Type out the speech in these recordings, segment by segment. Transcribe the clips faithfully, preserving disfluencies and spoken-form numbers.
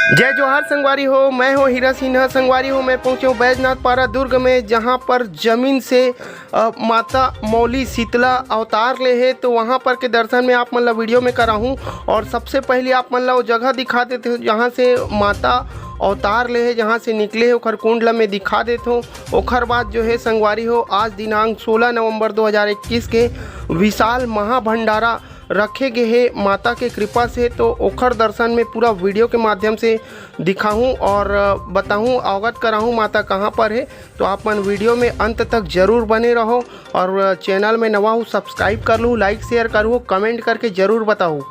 जय जोहार संगवारी हो, मैं हो हीरा सिन्हा। संगवारी हो, मैं पहुंचे हूँ बैजनाथ पारा दुर्ग में, जहां पर जमीन से अ, माता मौली शीतला अवतार ले हे। तो वहां पर के दर्शन में आप मन ला वीडियो में कराहूं। और सबसे पहले आप मन ला वो जगह दिखा देते हो, जहां से माता अवतार ले हे, जहां से निकले हे, ओखर कुंड ला मैं दिखा देत हूं। ओखर बाद जो है संगवारी हो, आज दिनांक सोलह नवंबर दो हज़ार इक्कीस के विशाल महाभंडारा रखे गे हे माता के कृपा से। तो ओखर दर्शन में पूरा वीडियो के माध्यम से दिखाहूँ और बताहूँ, अवगत कराहूँ माता कहाँ पर है। तो आप मन वीडियो में अंत तक जरूर बने रहो और चैनल में नवा हो, सब्सक्राइब कर लू, लाइक शेयर करू, कमेंट करके जरूर बताओ।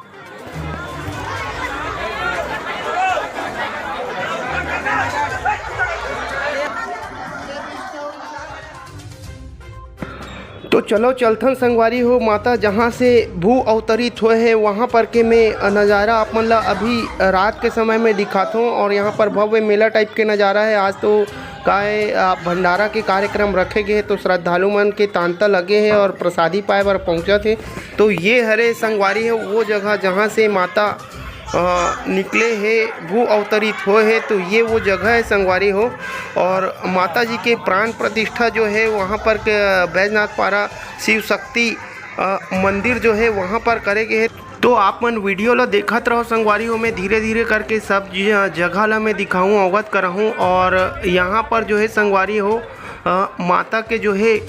तो चलो चलथन संगवारी हो, माता जहाँ से भू अवतरित होए हे, वहाँ पर के मैं नज़ारा आप मन ला अभी रात के समय में दिखाथों। और यहाँ पर भव्य मेला टाइप के नज़ारा है। आज तो का है, आ, भंडारा के कार्यक्रम रखे गए हे, तो श्रद्धालु मन के तांता लगे हे और प्रसादी पाए बर पहुँचत हे। तो ये हरे संगवारी हो वो जगह, जहाँ से माता अ, निकले हे, भू अवतरित होए हे। तो ये वो जगह है संगवारी हो। और माता जी के प्राण प्रतिष्ठा जो है वहाँ पर के बैजनाथ पारा शिव शक्ति अ, मंदिर जो है वहाँ पर करे गए हे। तो आप मन वीडियो ला देखत रहो संगवारी हो, मैं धीरे धीरे करके सब ज-, जगह ला मैं दिखाऊँ, अवगत कराऊँ। और यहाँ पर जो है संगवारी हो, अ, माता के जो है, अ,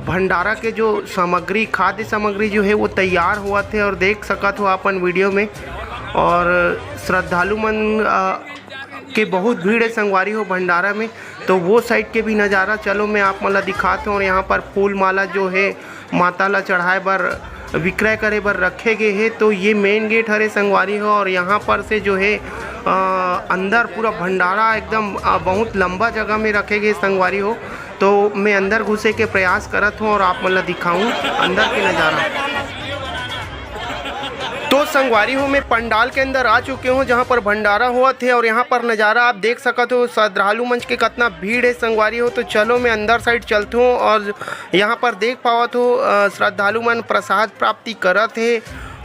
भंडारा के जो सामग्री, खाद्य सामग्री जो है वो तैयार होवत हे और देख सकत हो अपन वीडियो में। और श्रद्धालु मन, अ, के बहुत भीड़ है संगवारी हो भंडारा में। तो वो साइड के भी नज़ारा चलो मैं आप मन ला दिखात हूँ। और यहाँ पर फूल माला जो है माता ला चढ़ाए बर, विक्रय करे बर रखे गए हे। तो ये मेन गेट हरे संगवारी हो और यहाँ पर से जो है, अ, अंदर पूरा भंडारा एकदम, अ, बहुत लंबा जगह में रखे गए संगवारी हो। तो मैं अंदर घुसे के प्रयास करत हूँ और आप मन ला दिखाऊँ अंदर के नज़ारा। तो संगवारी हो, मैं पंडाल के अंदर आ चुके हूँ जहाँ पर भंडारा होवत हे और यहाँ पर नज़ारा आप देख सकत हो श्रद्धालु मंच के कितना भीड़ है संगवारी हो। तो चलो मैं अंदर साइड चलत हूँ और यहाँ पर देख पावत हो, अ, श्रद्धालु मन प्रसाद प्राप्ति करत हे।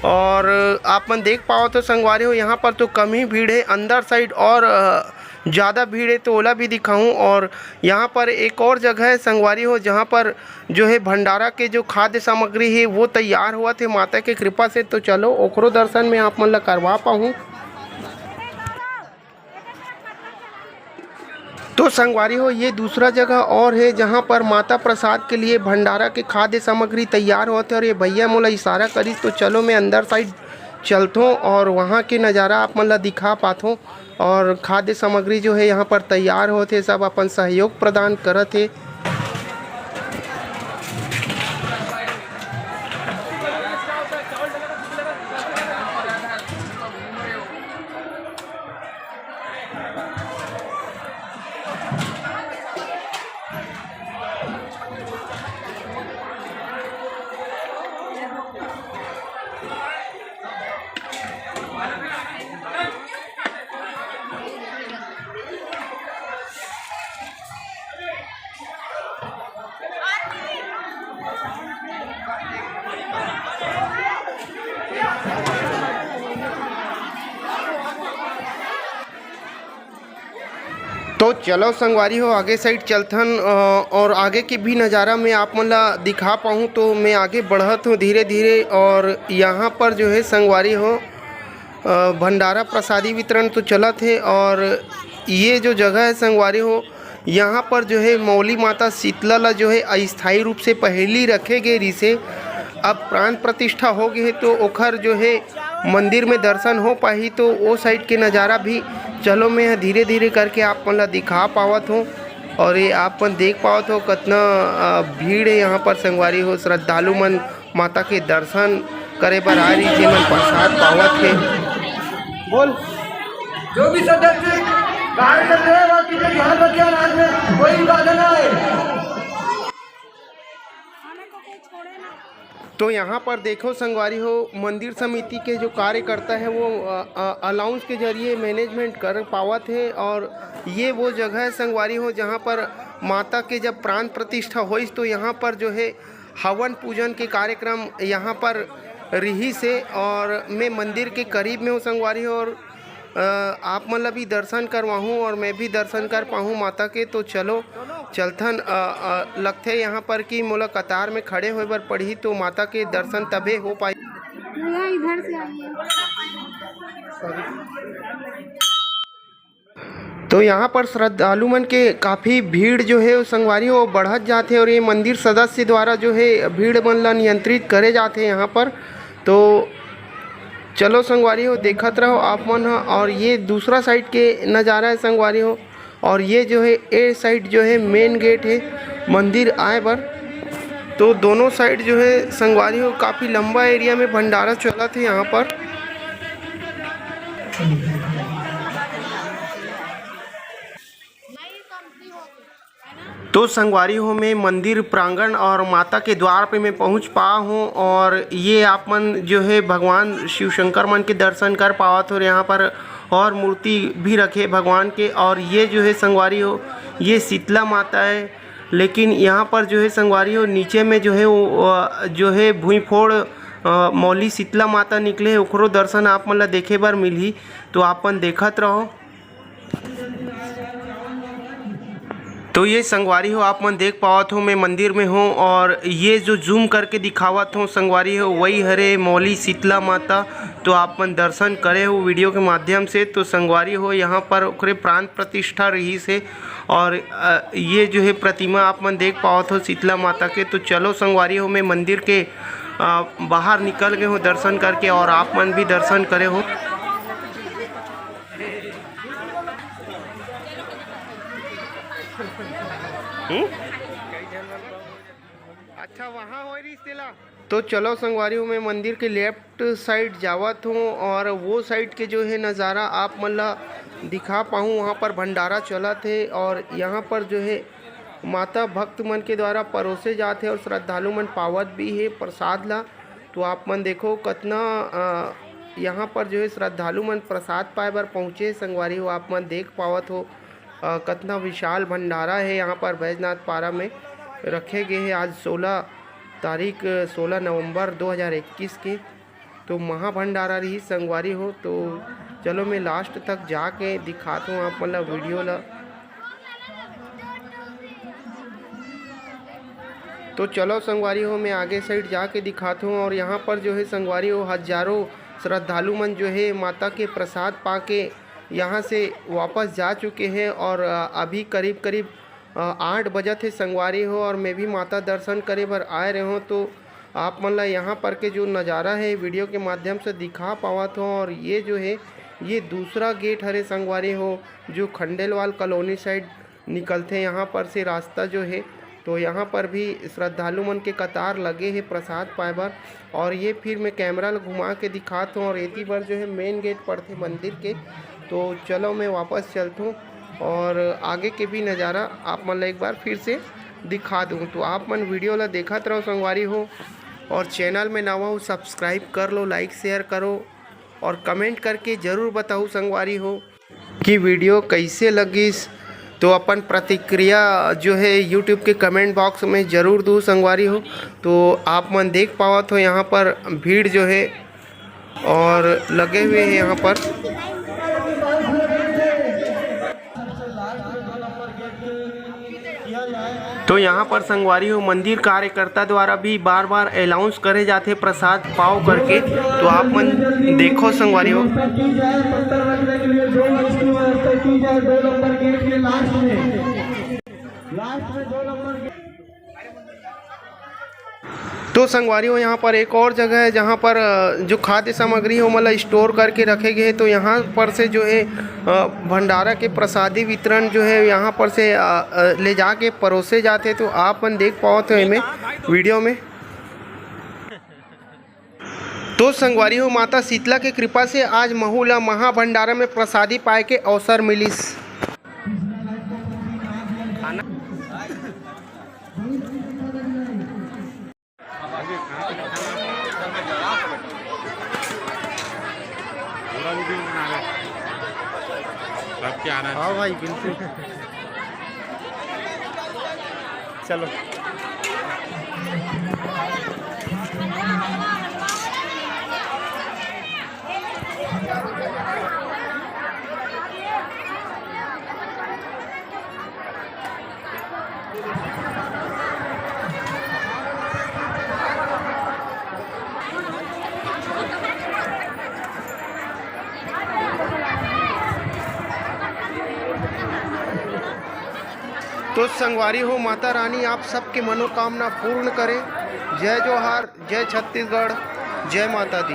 और आप मन देख पावत हो संगवारी हो, यहाँ पर तो कम ही भीड़ है अंदर साइड और, अ, ज़्यादा भीड़ है तो ओला भी दिखाऊँ। और यहाँ पर एक और जगह है संगवारी हो, जहाँ पर जो है भंडारा के जो खाद्य सामग्री है वो तैयार होवत हे माता के कृपा से। तो चलो ओकरो दर्शन में आप मन ला करवा पाहूँ। तो संगवारी हो, ये दूसरा जगह और है जहाँ पर माता प्रसाद के लिए भंडारा के खाद्य सामग्री तैयार होत हे और ये भैया मोला इशारा करिस। तो चलो मैं अंदर साइड चलथों और वहाँ के नज़ारा आप मन ला दिखा पाथों और खाद्य सामग्री जो है यहाँ पर तैयार होत हे, सब अपन सहयोग प्रदान करत हे। तो चलो संगवारी हो, आगे साइड चलथन, अ, और आगे के भी नज़ारा मैं आप मन ला दिखा पाहूँ। तो मैं आगे बढ़त हूँ धीरे धीरे और यहाँ पर जो है संगवारी हो, अ, भंडारा प्रसादी वितरण तो चलत हे और ये जो जगह है संगवारी हो, यहाँ पर जो है मौली माता शीतला ला जो है अस्थायी रूप से पहली रखे गए रिसे। अब प्राण प्रतिष्ठा हो गए है तो ओखर जो है मंदिर में दर्शन हो पाही। तो वो साइड के नज़ारा भी चलो मैं धीरे धीरे करके आप मन ला दिखा पावत हूँ। और ये आप मन देख पावत हो कितना, अ, भीड़ है यहाँ पर संगवारी हो, श्रद्धालु मन माता के दर्शन करे बर आ रही, जेमन प्रसाद पावत हे। बोल। जो भी सदस्य कार्य कर रहे हैं, वहाँ किसी ध्यान रखें, अनाज में कोई बाधा ना आए। तो यहाँ पर देखो संगवारी हो, मंदिर समिति के जो कार्यकर्ता है वो, अ, अ, अलाउंस के जरिए मैनेजमेंट कर पावत है। और ये वो जगह है संगवारी हो, जहाँ पर माता के जब प्राण प्रतिष्ठा होइस तो यहाँ पर जो है हवन पूजन के कार्यक्रम यहाँ पर रिहिस हे। और मैं मंदिर के करीब में हूँ संगवारी हो, और अ, आप मन ला भी दर्शन करवाहूँ और मैं भी दर्शन कर पाहूँ माता के। तो चलो चलथन। अ, अ, लगथे यहाँ पर कि मोला कतार में खड़े होए बर पड़ही, तो माता के दर्शन तभे हो पाही। भैया, इधर से आइए। तो यहाँ पर श्रद्धालु मन के काफ़ी भीड़ जो है, संगवारी हो, बढ़त जात हे और ये मंदिर सदस्य द्वारा जो है, भीड़ मन ला नियंत्रित करे जात हे यहाँ पर। तो चलो संगवारी हो, देखत रहो आप मन ह। और ये दूसरा साइड के नज़ारा है संगवारी हो, और ये जो है, ए साइड जो है, मेन गेट है मंदिर आए बर। तो दोनों साइड जो है संगवारी हो, काफ़ी लंबा एरिया में भंडारा चलत है यहाँ पर। तो संगवारी हो, मैं मंदिर प्रांगण और माता के द्वार पे मैं पहुंच पाया हूँ और ये आप मन जो है, भगवान शिव शंकर मन के दर्शन कर पावत हो। और यहाँ पर और मूर्ति भी रखे भगवान के। और ये जो है संगवारी हो, ये शीतला माता है। लेकिन यहाँ पर जो है संगवारी हो, नीचे में जो है वो, अ, जो है भुईफोड़, अ, मौली शीतला माता निकले हे, ओकरो दर्शन आप मन ला देखे बर मिलही। तो आप मन देखत रहो। तो ये संगवारी हो, आप मन देख पावत हो, मैं मंदिर में हूँ और ये जो जूम करके दिखावत हूँ संगवारी हो, वही हरे मौली शीतला माता। तो आप मन दर्शन करे हो वीडियो के माध्यम से। तो संगवारी हो, यहाँ पर ओकरे प्राण प्रतिष्ठा रही से और, अ, ये जो है प्रतिमा आप मन देख पावत हो शीतला माता के। तो चलो संगवारी हो, मैं मंदिर के, अ, बाहर निकल गए हूँ दर्शन करके और आप मन भी दर्शन करे हो। हम्म? अच्छा, वहाँ हो रही तेला। तो चलो संगवारी हो, मैं मंदिर के लेफ्ट साइड जावत हूँ और वो साइड के जो है नज़ारा आप मन ला दिखा पाहूँ। वहाँ पर भंडारा चलत है और यहाँ पर जो है माता भक्त मन के द्वारा परोसे जात है और श्रद्धालु मन पावत भी है प्रसाद ला। तो आप मन देखो कतना, अ, यहाँ पर जो है श्रद्धालु मन प्रसाद पाए बर पहुँचे। संगवारी हो, आप मन देख पावत हो, अ, कतना विशाल भंडारा है यहाँ पर बैजनाथ पारा में रखे गए हैं। आज सोलह तारीख, सोलह नवंबर दो हज़ार इक्कीस के, तो महाभंडारा रही संगवारी हो। तो चलो मैं लास्ट तक जाके दिखात हूँ आप मन ला वीडियो ला। तो चलो संगवारी हो, मैं आगे साइड जाके दिखात हूँ और यहाँ पर जो है संगवारी हो, हजारों श्रद्धालु मन जो है माता के प्रसाद पाके यहाँ से वापस जा चुके हैं और, अ, अभी करीब करीब, अ, आठ बजत हे संगवारी हो और मैं भी माता दर्शन करे बर आए रहे हूँ। तो आप मन ला यहाँ पर के जो नज़ारा है वीडियो के माध्यम से दिखा पावत हूँ और ये जो है, ये दूसरा गेट हरे संगवारी हो, जो खंडेलवाल कॉलोनी साइड निकलथे यहाँ पर से रास्ता जो है। तो यहाँ पर भी श्रद्धालु मन के कतार लगे हे प्रसाद पाए बर। और ये फिर मैं कैमरा ल घुमा के दिखात हूँ और एती बर जो है मेन गेट पड़थे मंदिर के। तो चलो मैं वापस चलत हूँ और आगे के भी नज़ारा आप मन ला एक बार फिर से दिखा दूँ। तो आप मन वीडियो ला देखत रहो संगवारी हो, और चैनल में नवा हो, सब्सक्राइब कर लो, लाइक शेयर करो और कमेंट करके ज़रूर बताओ संगवारी हो कि वीडियो कैसे लगिस। तो अपन प्रतिक्रिया जो है यूट्यूब के कमेंट बॉक्स में ज़रूर दू संगवारी हो। तो आप मन देख पावत हो यहाँ पर भीड़ जो है और लगे हुए हैं यहाँ पर। तो यहाँ पर संगवारी हो, मंदिर कार्यकर्ता द्वारा भी बार बार अनाउंस करे जाथे प्रसाद पाओ करके। तो आप मन देखो संगवारी हो। तो संगवारी हो, यहाँ पर एक और जगह है जहाँ पर, अ, जो खाद्य सामग्री है वो मतलब स्टोर करके रखे गए हैं। तो यहाँ पर से जो है, अ, भंडारा के प्रसादी वितरण जो है यहाँ पर से, अ, अ, ले जाके परोसे जाते हैं। तो आप मन देख पावत हो एमे वीडियो में। तो संगवारी हो, माता शीतला के कृपा से आज महू ला महाभंडारा में प्रसादी पाए के अवसर मिलिस। पूरा वीडियो बना रहे। सबके आना हाँ भाई, बिल्कुल। चलो। तो संगवारी हो, माता रानी आप सबके मनोकामना पूर्ण करे। जय जोहार, जय छत्तीसगढ़, जय माता दी।